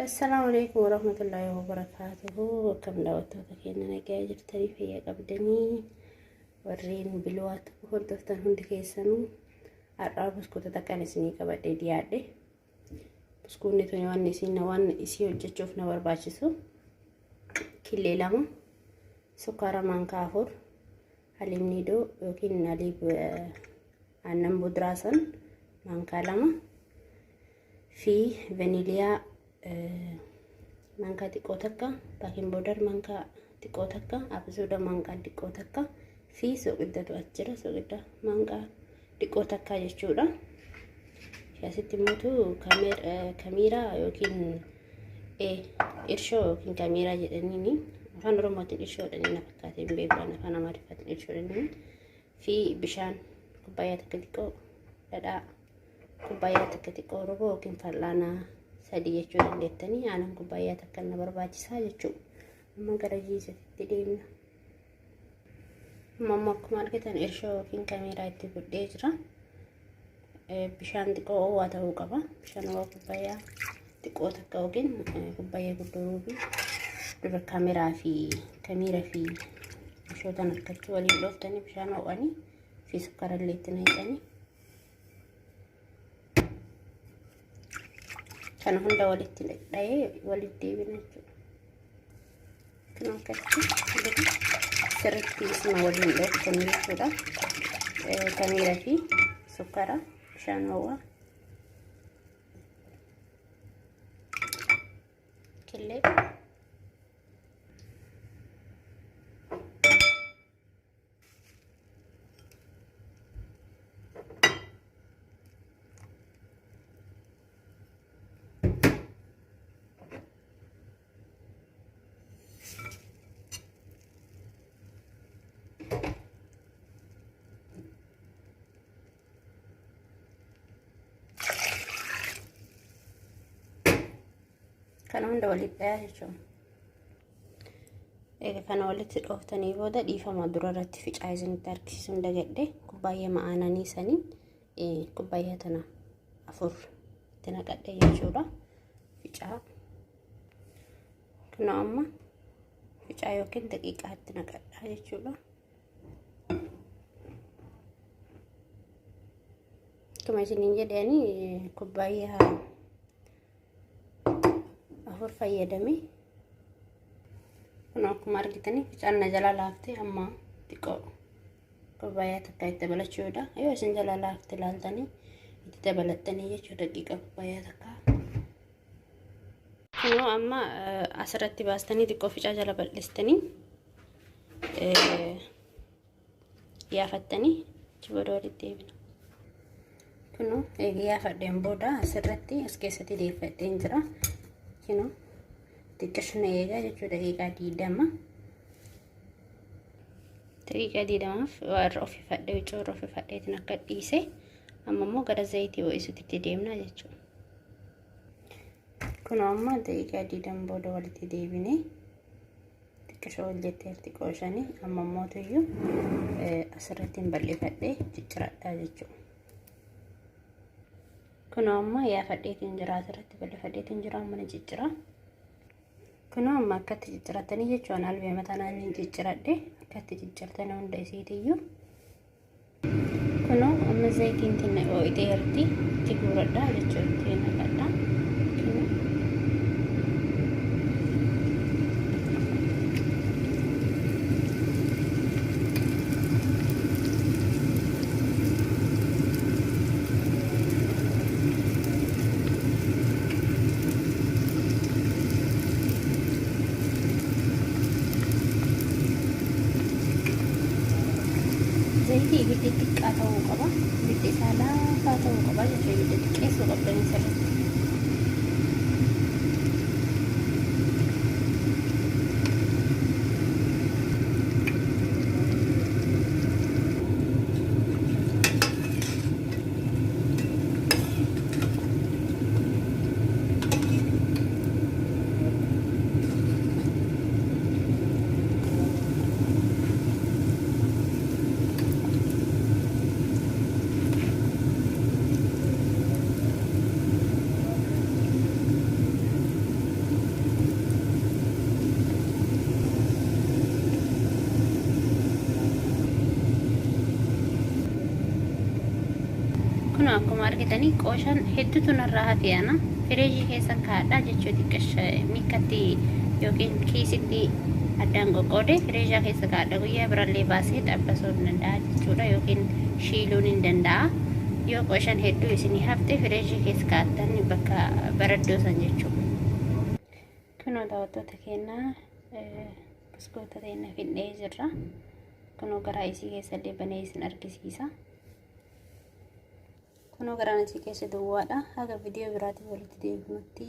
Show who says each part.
Speaker 1: Assalaamu alaikum warahmatullaahi wabarakaatuhu. Akkam daawwattoota keenya nagaa jirtanii fayyaa qabdanii warreen bilwaatu hordoftan hundi keessanuu har'aa buskuuta takkaan isinii qabadhee dhiyaadhe. Buskuutni tuni waan isin waan isii hojjechuuf na barbaachisu killee lama, sukkaara maankaa afur, haliib niidoo yookiin haliib aannan buduraa san maankaa lama fi vaniliyaa maankaa xiqqoo takka, baakin boodar maankaa xiqqoo takka, abzuuda maankaa xiqqoo takka fi soqiddatu as jira, soqidda maankaa xiqqoo takka jechuudha. Asitti immoo kamiiraa yookiin irshoo yookiin kamiiraa jedhaniini afaan Oromootiin irshoo jedhanii na fakkaate hin beeku, afaan Amaariffaatiin irshoo jedhanii fi bishaan kubbaayyaa takka xiqqoo, dhadhaa kubbaayyaa takka xiqqoo ruboo yookiin fal'aana sadii jechuu dandeettanii, aanan kubbaayyaa takka na barbaachisaa jechuudha. Amma gara jiisatitti deemna. Amma akkuma argitan irshoo yookiin kamiiraa itti godhee jira. Bishaan xiqqoo ho'aa ta'uu qaba. Bishaan ho'aa kubbaayyaa xiqqoo takka yookiin kubbaayyaa guddoo ruubii dura kamiiraa fi kamiira fi bishootan akkatti waliin dhooftanii bishaan ho'anii fi sukkaara illee itti naqxanii kana hunda walitti dhahee walitti deebina jechuudha. Kun akkatti sirriitti isuma waliin dhooftanii jechuudha. Kamiira fi sukkaara bishaan ho'aa killee. Kana hunda walitti dhayaa jechuudha. Egaa kana walitti dhooftanii booda, dhiifama, dura irratti ficaa isinitti argisiisuun dagadhe, kubbaayyaa aananii sanii kubbaayyaa tana afur itti naqadhe jechuudha. Ficaa kunoo amma ficaa yookiin daqiiqaa itti naqadha jechuudha. Akkuma isiniin jedhanii kubbaayyaa afur fayyadame. Kun akkuma argitanii ficaan na jala laaftee, amma xiqqoo kubbaayyaa takka itti dabalachuudha. Yoo isin jala laafte ilaaltanii itti dabalattanii jechuudha daqiiqa kubbaayyaa takka. Kunoo amma asirratti baastanii xiqqoo ficaa jala bal'istanii yaafattanii achi booda walitti deebina. Kunoo eegi yaafadheen booda asirratti as keessatti deeffadheen jira. Kunoo xiqqishna eegaa jechuudha daqiiqaa 20. Daqiiqaa 20f waa irra ofifadhee huccuu irra ofifadheetiin akka dhiise, amma immoo gara zayitii ho'isuutti deemna jechuudha. Kunoo amma daqiiqaa 20 booda walitti deebinee xiqqishoo ol jetteerti qooshanii, amma mootuyyuu asirratti hin bal'ifadhee cicciradhaa jechuudha. Kunoo amma yaafadheetiin jira, asirratti bal'ifadheetiin jira, amma ni ciccira. Kunoo amma akkatti cicciratanii jechuun albee mataa naannoo cicciradhe, akkatti ciccirtanii hunda isiitiyyuu. Kunoo amma zayitiin tinna ho'iteerti, itti guuradhaa jechuudha, itti naqadhaa. Zayitii ibiddi xiqqaa ta'uu qaba. Ibiddi isaa laafaa ta'uu qaba jechuudha. Ibidda xiqqeessuu qabdanii sirriitti. Kun akkuma argitanii qooshaan hedduutu narraa hafe. Ana fireejii keessan kaa'adhaa jechuu, xiqqasha mikkatti yookiin kiisitti addaan qoqqoodee fireejaa keessa kaa'adha. Guyyaa birallee baasee xabbasuu hin danda'a jechuudha, yookiin shiiluun hin danda'a. Yoo qooshaan hedduu isinii hafte, fireejii keessa kaa'attan bakka baraddoo san jechuudha. Kunoo daawwattoota keenyaa, buskuuta teenya fidhee jirra. Kunoo garaa isii keessallee banee isin argisiisa. Kunoo garaan isii keessa duwwaadha. Haga viidiyoo biraatiin walitti deebinutti.